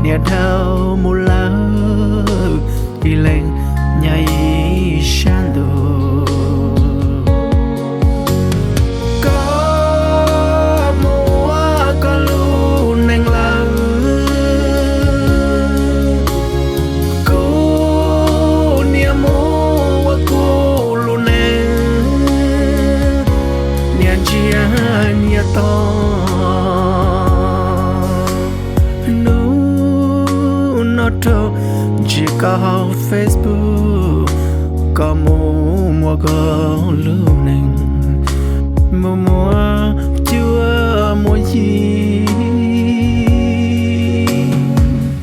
niam dhau mus lawm, ib leeg nyob ib sab ntuj. Koj mus ua koj lub neej lawm, kuv niam mus ua kuv lub neej, niam ntsia niam tos. Hnub no rau ntsis koj hauv Facebook, koj mus muaj koj lub neej, mus muaj cuab muaj yig.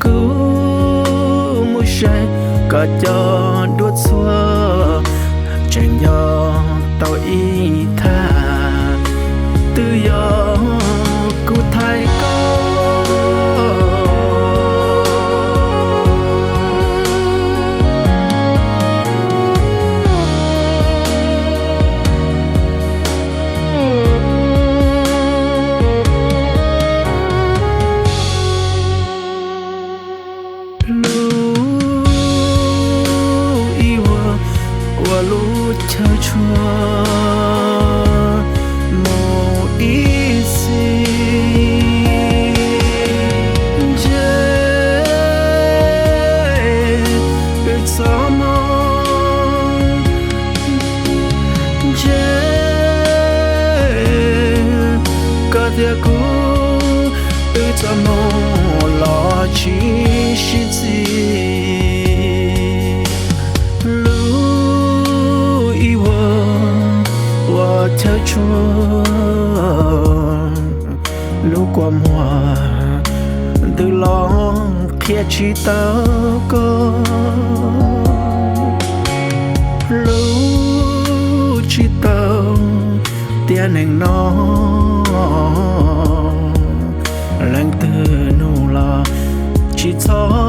Kuv mus saib koj cov duab txhuab, tseem nco tau ib thaj, twb yog kuv thaiv koj. Lub ib vuag ua lub chaw tshuaj mus ib txhis, ntshe wb txoj hmoo, ntshe koj thiab kuv, wb txoj hmoo los tsis sib txig. Lub ib vuag ua chaw tshuaj, lub kua muag ntws los qhia tsis tau koj, hlub tsis tau tiam neej no. Leej twg nug los tsis txhob